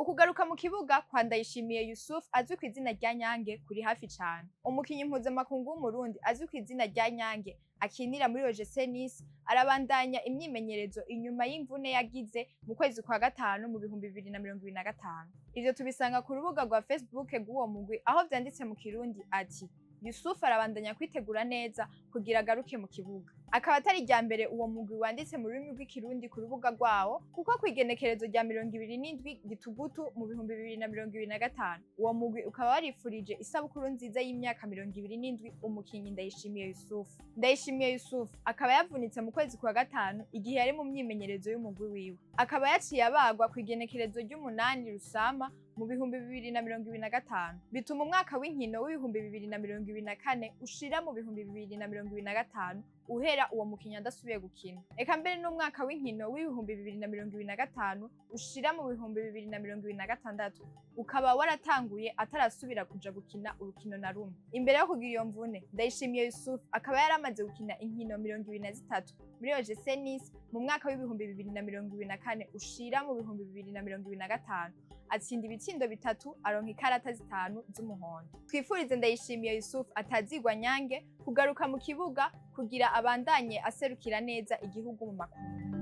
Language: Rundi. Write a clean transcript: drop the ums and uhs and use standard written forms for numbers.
Ukugaruka mu kibuga kwa Ndayishimiye Yusuf azwi ku izina rya Nyange kuri hafi cane. Umukinyi mpuzamakungu w'Umurundi azwi ku izina rya Nyange akinira muri OGC Nice arabandanya imyimenyerezo inyuma y'imvune yagize mu kwezi kwa gatanu mu 2025. Ivyo tubisanga ku rubuga rwa Facebook rw'uwo mugwi, aho vyanditse mu Kirundi ati: "Yusuf arabandanya kwitegura neza kugira agaruke mu kibuga." Akaba atari irya mbere uwo mugwi wanditse mu rurimi rw'Ikirundi ku rubuga rwawo, kuko kw'igenekerezo rya 27 Gitugutu mu 2025 uwo mugwi ukaba warifurije isabukuru nziza y'imyaka 27 umukinyi Ndayishimiye Yusuf. Ndayishimiye Yusuf akaba yavunitse mu kwezi kwa gatanu igihe yari mu myimenyerezo y'umugwi wiwe, akaba yaciye abagwa kw'igenekerezo ry'umunani Rusama mu 2025, bituma umwaka w'inkino w'2024 ushira mu 2025 uhera uwo mukinyi adasubiye gukina. Eka mbere n'umwaka w'inkino w'2025 ushira mu 2026 ukaba waratanguye atarasubira kuja gukina urukino na rumwe. Imbere yo kugira iyo mvune, Ndayishimiye Yusuf akaba yaramaze gukina inkino 23 muri OGC Nice mu mwaka w'2024 ushira mu 2025, atsinda ibitsindo bitatu, aronka ikarata zitanu z'umuhondo. Twifurize Ndayishimiye Yusuf atazigwa Nyange kugaruka mu kibuga kugira abandanye aserukira neza igihugu mu makungu.